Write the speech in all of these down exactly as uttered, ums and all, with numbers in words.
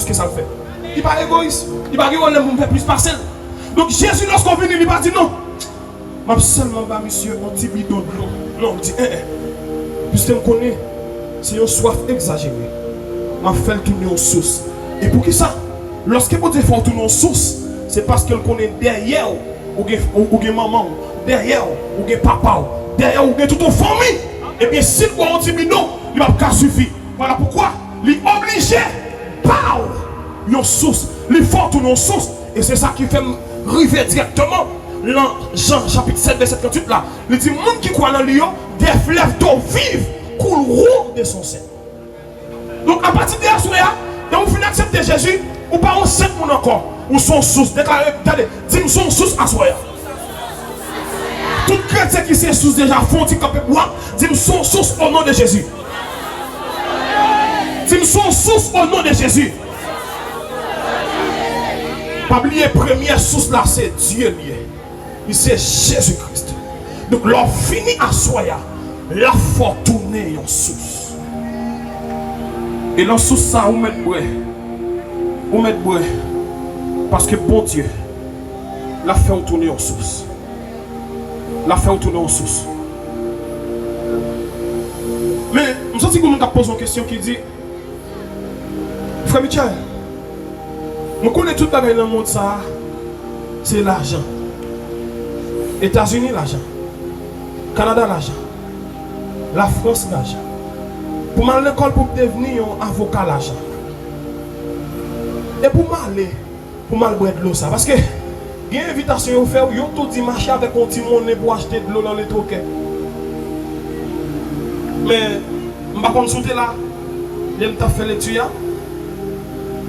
ke sa l fè. Li pa egoyis. Li pa gen pwoblèm pou m fè plis pase l. Donk, Jezi, lòske w vini, li pa di non. M ap sèlman ba misye yon ti bidon dlo. Non, li di, en, en. Piske m konnen se yon swaf egzajere, m ap fè l tounen yon sous. E poukisa? Lòske Bondye fè w tounen yon sous, se paske l konnen dèyè w, ou gen, ou, ou gen manman w, dèyè w, ou gen papa w, dèyè w, ou gen tout yon fanmi. Ebyen, si l ba w yon ti bidon, li p ap ka sifi. Vwala poukwa li oblije ba w yon sous. Li fè w tounen yon sous. E se sa ki fè m rive dirèkteman nan Jan chapit sèt vèsè tranntuit la. Li di, moun ki kwè nan li yo, des fleuves d'eau vive couleront de son sein. Donk, apati de aswè a, lè ou fin aksepte Jezi, ou pa yon senp moun ankò. Ou se yon sous. Deklare, tande, di, m se yon sous aswè a. Tout kretyen ki se sous deja, fè yon ti kanpe pou w, di, m se yon sous o non de Jezi. Di, m se yon sous o non de Jezi. Pa bliye, premye sous la, se Dye li ye. Li se Jezi Kris. Donk, lè w vini aswè a, l ap fè w tounen yon sous. E nan sous sa, ou mèt bwè. Ou mèt bwè. Paske Bondye, l ap fè w tounen yon sous. L ap fè w tounen yon sous. Men, m santi gen moun k ap poze yon kesyon ki di, Frè Michel, mwen konnen tout bagay nan mond sa a, se lajan. Etazini lajan. Kanada lajan. Lafrans lajan. Pou m al lekòl pou m devni yon avoka lajan. E pou m ale, pou m al bwè dlo sa. Paske gen envitasyon yo fè w, yo tou di mache avèk yon ti monnen pou achte dlo nan Letwoke. Men, m pa konn si w te la, lè m t ap fè lekti a,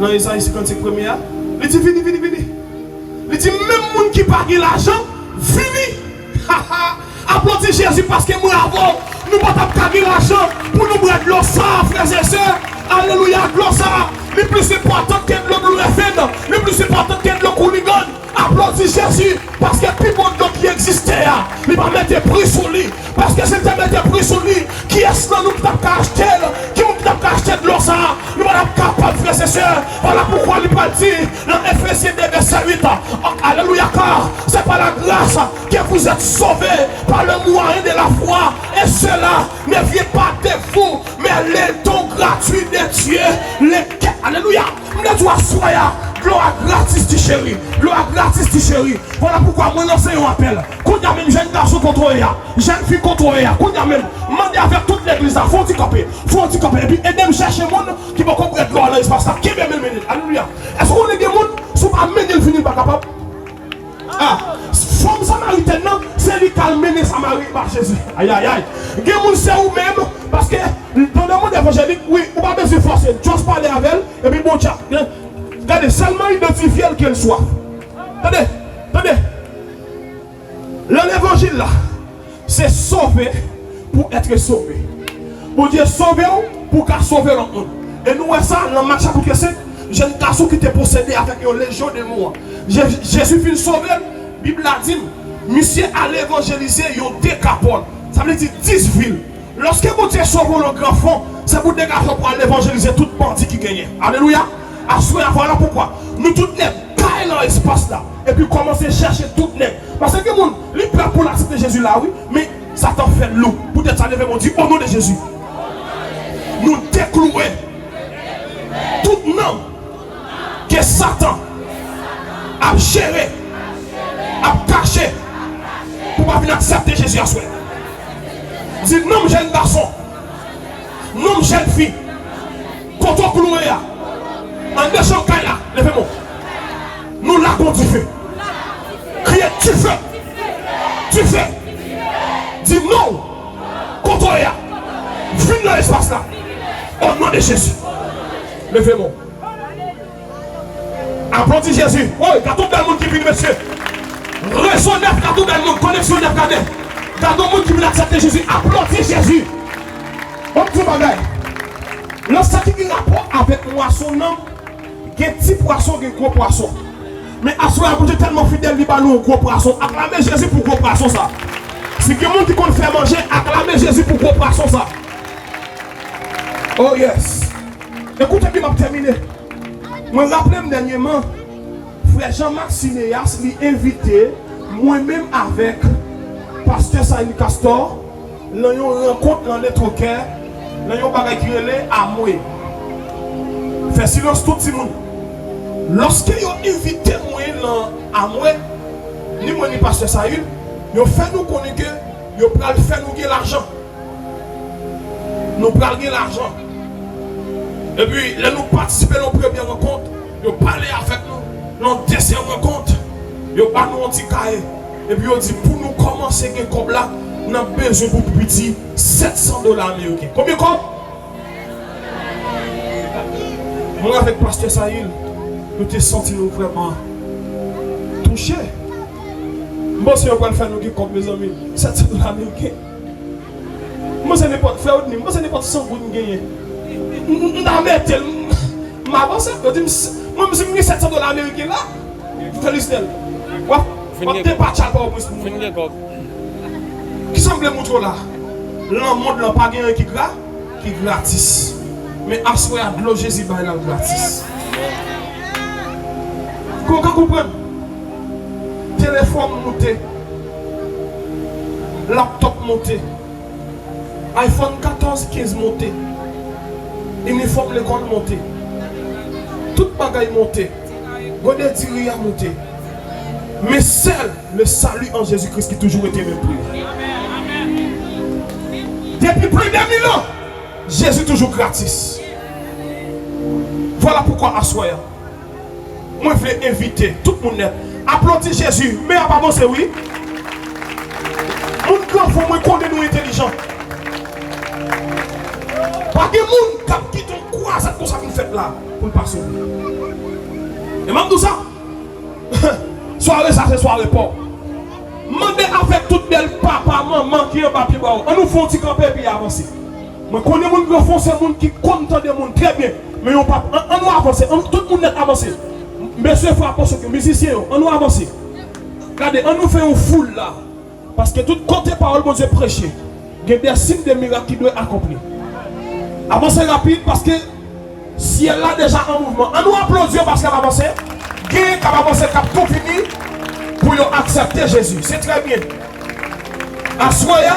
nan Ezayi senkannsenk premye a, li di, vini, vini, vini. Li di, menm moun ki pa gen lajan, vini. Aplodi Jezi paske mwen avè w, nou pa t ap ka gen lajan pou nou bwè dlo sa a, frè e sè. Alelouya, dlo sa a, li plis enpòtan ke dlo Blue Heaven, li plis enpòtan ke dlo Hooligan. Aplodi Jezi, paske pi bon dlo ki egziste a, li pa mete pri sou li. Paske si l te mete pri sou li, kiyès nan nou ki t ap ka achte l? Ki moun ki t ap ka achte dlo sa a? Nou pa t ap kapab, frè e sè. Vwala poukwa li pral di nan Efezyen de vèsè uit, alelouya, car c'est par la grâce que vous êtes sauvés par le moyen de la foi, et cela ne vient pas de vous, mais le don gratuit de Dieu. Lequel, alelouya, m vle di w aswè a, dlo a gratis, ti cheri. Dlo a gratis, ti cheri. Vwala poukwa mwen lanse yon apèl. Kounye a menm, jèn gason kote w ye a, jèn fi kote w ye a, kounye a menm, mande avèk tout legliz la, fè yon ti kanpe, fè yon ti kanpe, epi ede m chèche moun ki poko bwè dlo a nan espas la. Kenbe m, l mennen l. Alelouya. Èske w konnen gen moun, si w pa mennen l vini, l pa kapab? Ah, fanm samaritèn nan, se li k al mennen Samari ba Jezi. Ayayay. Gen moun, se ou menm, paske nan lemonn evanjelik, wi, ou pa bezwen fòse l. Just pale avè l, epi Bondye ap, gade, sèlman idantifye l ke l swaf. Tande, tande. Nan levanjil la, se sove pou èt sove. Bondye sove w pou w ka sove lòt moun. E nou wè sa nan Mak chapit senk, jèn gason ki te posede avèk yon lejyon demon an. Je-, Jezi fin sove l, Bib la di n, misye al evanjelize yon dekapòl. Sa vle di dis vil. Lòske Bondye sove w nan gran fon, se pou w degaje w pou al evanjelize tout bandi ki genyen. Alelouya! Aswè a, vwala poukwa nou tout nèg kay nan espas la, epi kòmanse chèche tout nèg. Paske gen moun, li prè pou l aksepte Jezi la, wi, men Satan fè l lou. Poutèt sa, leve men w, di, o non de Jezi, nou deklouwe tout nanm ke Satan ap jere, ap kache, pou pa vin aksepte Jezi aswè. Di, nanm jèn gason, nanm jèn fi, kote w klouwe a, anndan chanm kay la, leve men w. Nou lage yon dife. Kriye, dife! Dife! Di, non! Kote w ye a, vin nan espas la. O non de Jezi. Leve men w. Aplodi Jezi. Woy, gade yon bèl moun ki vini, mesye. Rezo nèf, gade yon bèl moun. Koneksyon nèf, gade. Gade yon moun ki vin aksepte Jezi. Aplodi Jezi. Ban m di yon bagay. Nan sa ki gen rapò avèk mwason nanm, gen ti pwason, gen gwo pwason. Men aswè a, Bondye tèlman fidèl, li ba nou yon gwo pwason. Aklame Jezi pou gwo pwason sa. Si gen moun ki konn fè manje, aklame Jezi pou gwo pwason sa. Oh yes. Ekoute byen, m ap tèmine. Mwen raple m dènyèman, frè Jean Marc Cinéas li envite mwen menm avèk pastè Saïl Castor nan yon rankont nan Letokè, nan yon bagay ki rele Amwe. Fè silans tout timoun. Lòske yo envite mwen nan Amwe, ni mwen ni pastè Saïl, yo fè nou konnen ke yo pral fè nou gen lajan. Nou pral gen lajan. Epi, lè nou patisipe nan premye rankont, yo pale avèk nou. Nan dezyèm rankont, yo ba nou yon ti kaye. Epi yo di, pou nou kòmanse gen kòb la, n ap bezwen pou pi piti sèt san dola ameriken. Konbyen kòb? Mwen avèk pastè Saïl, nou te santi nou vrèman touche. M panse yo pral fè nou gen kòb, mezanmi. Sèt san dola ameriken. M panse nenpòt, frè Rodney, m panse nenpòt san goud m genyen. M, m, m ta mete l, m, m avanse. Yo di m, s-, mwen, si m gen sèt san dola ameriken la, Felistel, w ap, w ap depatcha l pa opris pou mwen. Kisa m vle montre w la? Nan mond lan, pa gen anyen ki gra-, ki gratis. Men aswè a, dlo Jezi bay la gratis. Kou w ka konprann? Telefòn monte. Laptop monte. iPhone katòz, kenz monte. Inifòm lekòl monte. Tout bagay monte. Gode diri a monte. Men sèl le salut en Jésus-Christ ki toujou rete menm pri. Depi plis de mil an, Jezi toujou gratis. Vwala poukwa aswè a, mwen vle envite tout moun nèt. Aplodi Jezi, men ap avanse, wi. Moun Granfon, mwen konnen nou entèlijan. Pa gen moun k ap kite yon kwazad konsa vin fèt la pou l pa sove. E m ap di w sa, sware sa se sware pa w. Mande avèk tout bèl papa, manman ki anba pye bwa yo. An nou fè yon ti kanpe epi avanse. Mwen konnen moun Granfon se moun ki konn tande moun trè byen. Men yo pa, an, an nou avanse, an, tout moun nèt avanse. Mesye, frè apostol yo, mizisyen yo, an nou avanse. Gade, an nou fè yon foul la. Paske tout kote pawòl Bondye preche, gen de siy, de mirak ki dwe akonpli. Avanse rapid, paske syèl la deja an mouvman. An nou aplodi yo paske y ap avanse. Gen k ap avanse, k ap tou fini pou yo aksepte Jezi. Se trè byen. Aswè a,